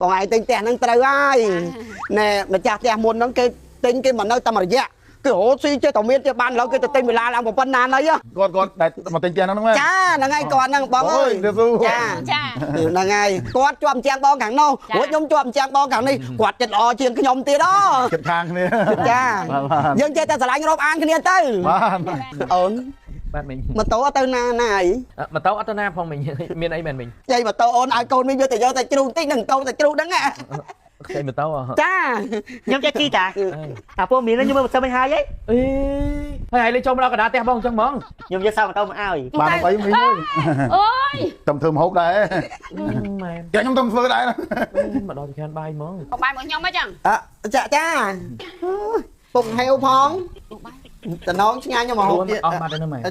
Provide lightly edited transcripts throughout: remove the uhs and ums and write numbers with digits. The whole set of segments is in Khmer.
បងឯងទិញផ្ទះហ្នឹងត្រូវហើយណែម្ចាស់ផ្ទះមុនហ្នឹងគេទិញគេមកនៅតែមួយរយៈគេរកស៊ីចេះតែមានទេបានឥឡូវគេទៅទិញវិឡាឡើងប៉ុណ្ណាណី គាត់គាត់ដែលមកទិញផ្ទះហ្នឹងមែន ចាហ្នឹងហើយគាត់ហ្នឹងបងអើយចា ចា ហ្នឹងហើយគាត់ជាប់ជាងបងខាងនោះរួចខ្ញុំជាប់ជាងបងខាងនេះគាត់ចិត្តល្អជាងខ្ញុំទៀតអូ ចិត្តខាងគ្នា ចាយើងចេះតែស្រឡាញ់រាប់អានគ្នាទៅ បាទ អូន បាទមិញ ម៉ូតូអត់ទៅណាណាអី ម៉ូតូអត់ទៅណាផងមិញមានអីមែនមិញ ចៃម៉ូតូអូនឲ្យកូនមីងយកទៅយកតែជ្រូកតិចនឹងកូនតែជ្រូកហ្នឹង ខ្ចីម៉ូតូ ចា ខ្ញុំចេះជិះតាអាពួកមីងខ្ញុំមើលមិនហើយហី អេហើយហើយលេងចូលមកដល់កណ្ដាលផ្ទះបងអញ្ចឹងហ្មង ខ្ញុំយកសោម៉ូតូមកឲ្យ បានអីមីង អូយ តំធ្វើម្ហូបដែរ មែន ខ្ញុំតំធ្វើដែរ មកដល់ទីខានបាយហ្មង បាយមកខ្ញុំហ៎ចឹង ចាចាពុកហេវផងតំណងឆ្ងាញ់ខ្ញុំមកហូបទៀត អស់បាត់ហើយហ្នឹងមែន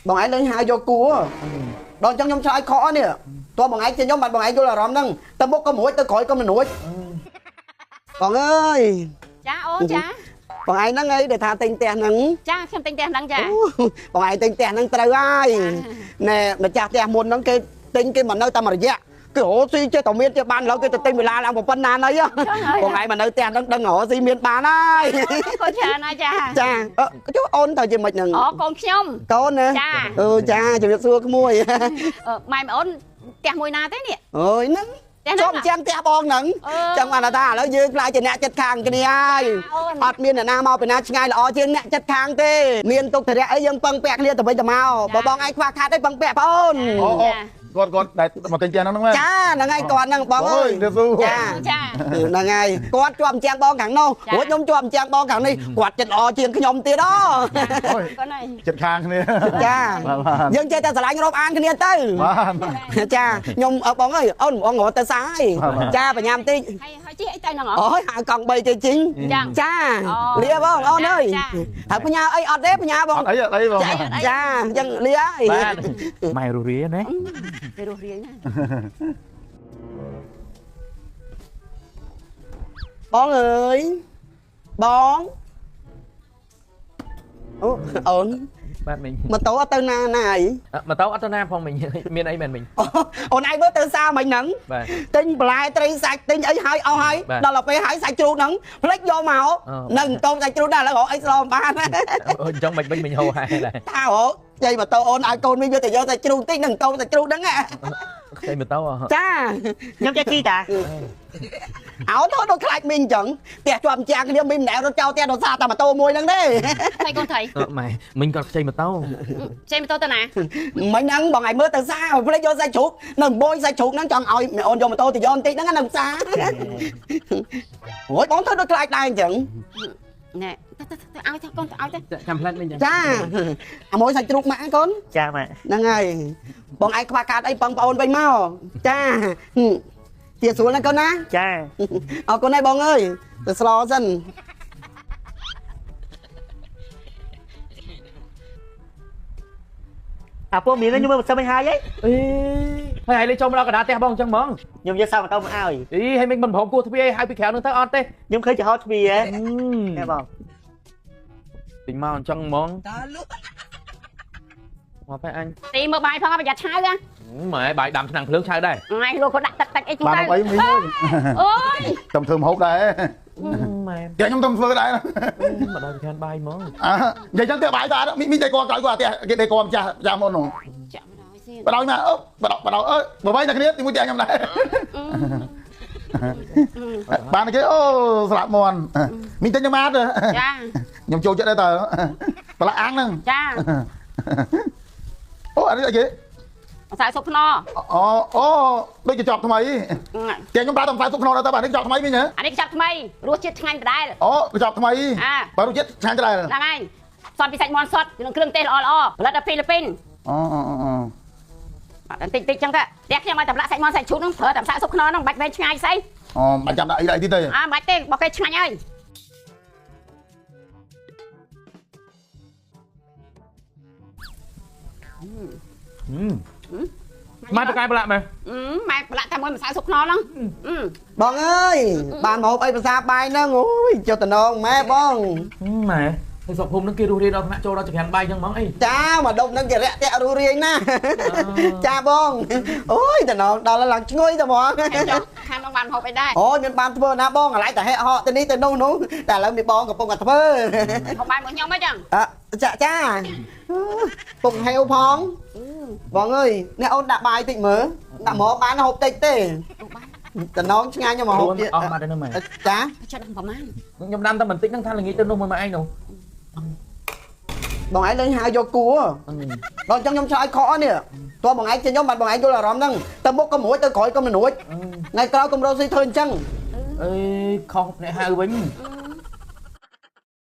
បងឯងលេងហៅយកគួរដល់អញ្ចឹងខ្ញុំឆ្លើយខកនេះតោះបងឯងជាខ្ញុំបាទបងឯងយល់អារម្មណ៍ហ្នឹងទៅមុខក៏មិនរួចទៅក្រោយក៏មិនរួចបងអើយ ចាអូចា បងឯងហ្នឹងអីដែលថាទិញផ្ទះហ្នឹង ចាខ្ញុំទិញផ្ទះហ្នឹងចា បងឯងទិញផ្ទះហ្នឹងត្រូវហើយណែម្ចាស់ផ្ទះមុនហ្នឹងគេទិញគេមកនៅតែមួយរយៈគេរកស៊ីចេះតែមានទេបានឥឡូវគេទៅទិញវិឡាឡើងប៉ុណ្ណាណីបងឯងមកនៅផ្ទះហ្នឹងដឹងរកស៊ីមានបានហើយ កូនច្រើនហើយចា ចាចុះអូនទៅជាមិនហ្នឹង អូកូនខ្ញុំ កូនណា ចា អឺចាជំរាបសួរក្មួយ ម៉ែអូនផ្ទះមួយណាទេនេះ អើយហ្នឹងជាប់ជាងផ្ទះបងហ្នឹងចឹងបានថាឥឡូវយើងខ្លាចជាអ្នកចិត្តខាងគ្នាហើយអត់មានអ្នកណាមកពីណាឆ្ងាយល្អជាងអ្នកចិត្តខាងទេមានទុកធរៈអីយើងពឹងពាក់គ្នាទៅវិញទៅមកបើបងឯងខ្វះខាតអីពឹងពាក់បងអូន គាត់គាត់ដែលមកទិញផ្ទះហ្នឹងមែន ចាហ្នឹងហើយគាត់ហ្នឹងបងអើយចា ចា ហ្នឹងហើយគាត់ជាប់ជាងបងខាងនោះរួចខ្ញុំជាប់ជាងបងខាងនេះគាត់ចិត្តល្អជាងខ្ញុំទៀតអូ គាត់ហើយ ចិត្តខាងគ្នា ចាយើងចេះតែស្រឡាញ់រាប់អានគ្នាទៅចាខ្ញុំបងអើយអូនបងរត់ទៅសាយចាបញ្ញាបន្តិច ហើយហើយជិះអីទៅហ្នឹង អូយហៅកង់3ទៅជីងចាលាបងអូនអើយហើយបញ្ញាអីអត់ទេបញ្ញាបង អត់អីអត់អីបង ចាអញ្ចឹងលាហើយ បាទម៉ែរស់រាណា គេរស់រាយណា បងអើយបងអូអូន បាទមិញ ម៉ូតូអត់ទៅណាណាអី ម៉ូតូអត់ទៅណាផងមិញមានអីមែនមិញ អូនឯងមើលទៅសាមិញហ្នឹងទិញបន្លែត្រីសាច់ទិញអីហើយអស់ហើយដល់ទៅពេលហើយសាច់ជ្រូកហ្នឹងភ្លេចយកមកនឹងតូមសាច់ជ្រូកដែរឥឡូវរកអីស្លបាន អញ្ចឹងមិនមិញហូរហែដែរ ថារកចៃម៉ូតូអូនឲ្យកូនមីងយកទៅយកតែជ្រូកតិចនឹងតូមតែជ្រូកហ្នឹង ខ្ចីម៉ូតូ ចា ខ្ញុំចេះជិះតា អោទៅដូចខ្លាចមីងអញ្ចឹងផ្ទះជាប់ជាងគ្នាមីងម្នាក់រត់ចោលផ្ទះដោយសារតែម៉ូតូមួយហ្នឹងទេ ថៃកូនថៃ ម៉ែមីងគាត់ខ្ចីម៉ូតូ ខ្ចីម៉ូតូទៅណា មិញហ្នឹងបងឯងមើលទៅសាភ្លេចយកសាច់ជ្រូកនៅបួយសាច់ជ្រូកហ្នឹងចង់ឲ្យអូនយកម៉ូតូទៅយកបន្តិចហ្នឹងនៅសាអូយបងធ្វើដូចខ្លាចដែរអញ្ចឹង ណែទៅទៅឲ្យទៅកូនទៅឲ្យទៅ ចាំផ្លែតមិញ ចាអាមួយសាច់ជ្រូកម៉ាក់កូន ចាម៉ាក់ ហ្នឹងហើយបងឯងខ្វះកាតអីបងប្អូនវិញមកចាជាស្រួលណាកូនណា ចា អរគុណហើយបងអើយទៅស្លសិន អាពួកមីងខ្ញុំមើលមិនហើយហី អេហើយហើយលេងចូលមកដល់កណ្ដាលផ្ទះបងអញ្ចឹងហ្មង ខ្ញុំយកសោម៉ូតូមកឲ្យ អីហើយមិញមិនព្រមគោះទ្វារឲ្យពីក្រៅហ្នឹងទៅអត់ទេ ខ្ញុំឃើញចំហទ្វារហ៎បង ទិញមកអញ្ចឹងហ្មង តើលក់ មកបែអញ ទីមើលបាយផងប្រយ័ត្នឆៅណា ម៉ែបាយដាំឆ្នាំងភ្លើងឆៅដែរ ថ្ងៃលោកគាត់ដាក់ទឹកតិចអីចឹង បាន ទៅ អីមីង អូយ តំធ្វើម្ហូបដែរ ម៉ែ ខ្ញុំតំធ្វើដែរ មកដល់ខានបាយហ្មង និយាយចឹងផ្ទះបាយតាមីងតែគាត់ក្រោយគាត់ផ្ទះគេតែគាត់ម្ចាស់ម្ចាស់មុននោះ ចាក់មកដល់ស៊ី បដ ாய் មកអូបដ ாய் បដ ாய் អើយបបៃតែគ្នាទីមួយផ្ទះខ្ញុំដែរបានគេអូស្លាប់មន់មីងទិញខ្ញុំមក ចា ខ្ញុំចូលចិត្តដែរតើប្រឡាក់អាំងហ្នឹង ចា អូអានេះអីគេ ម្សៅស៊ុបខ្នុរ អូអូដូចកញ្ចប់ថ្មីគេខ្ញុំប្រើតែម្សៅស៊ុបខ្នុរដែរតើបាទនេះកញ្ចប់ថ្មីវិញហ៎ អានេះកញ្ចប់ថ្មីរសជាតិឆ្ងាញ់ដដែល អូកញ្ចប់ថ្មីបាទរសជាតិឆ្ងាញ់ដដែល ហ្នឹងហើយសតពីសាច់មាន់សុតនិងគ្រឿងទេសល្អល្អផលិតដល់ហ្វីលីពីន អូអូអូ បាទបន្តិចតិចចឹងទៅផ្ទះខ្ញុំឲ្យតែប្រឡាក់សាច់មាន់សាច់ជ្រូកហ្នឹងប្រើតែម្សៅស៊ុបខ្នុរហ្នឹងបាច់វែងឆ្ងាយស្អី អូបាច់ចាំដាក់អីដាក់អីទៀតទេ អើបាច់ទេរបស់គេឆ្ងាញ់ហើយ ម៉ែប្រកែប្រឡាក់មែន ម៉ែប្រឡាក់តែមួយម្សៅស៊ុបខ្នុរហ្នឹង បងអើយបានមកហូបអីភាសាបាយហ្នឹងអូយចុះតំណងម៉ែបង ម៉ែ នៅស្រុកភូមិហ្នឹងគេរស់រាយដល់ថ្នាក់ចូលដល់ចង្ក្រានបាយចឹងហ្មងអី ចាមកដុំហ្នឹងគេរាក់ទាក់រស់រាយណាស់ចាបងអូយតំណងដល់ឡើងឈ្ងុយតែហ្មង ចុះខាងនោះបានហូបអីដែរ អូយមានបានធ្វើណាបងកន្លែងតែហែកហក់ទៅនេះទៅនោះនោះតែឥឡូវមានបងកំពុងតែធ្វើ ហូបបាយមួយខ្ញុំអីចឹង អចាចាពុកហេវផងបងអើយអ្នកអូនដាក់បាយតិចមើលដាក់មកបានហូបតិចទេតំណងឆ្ងាញ់មកហូបទៀត អស់បាត់ហើយហ្នឹងម៉ែ ចា ចុះដល់ប្រហែល ខ្ញុំដាំតែបន្តិចហ្នឹងថាល្ងាចទៅនោះមួយម៉ែឯងនោះ បងឯងលេងហៅយកគួរដល់អញ្ចឹងខ្ញុំឆ្លើយខកនេះតោះបងឯងចេញខ្ញុំបាត់បងឯងយល់អារម្មណ៍ហ្នឹងទៅមុខក៏មួយទៅក្រោយក៏មិនរួចថ្ងៃក្រោយកុំរកស៊ីធ្វើអញ្ចឹង អេខុសអ្នកហៅវិញ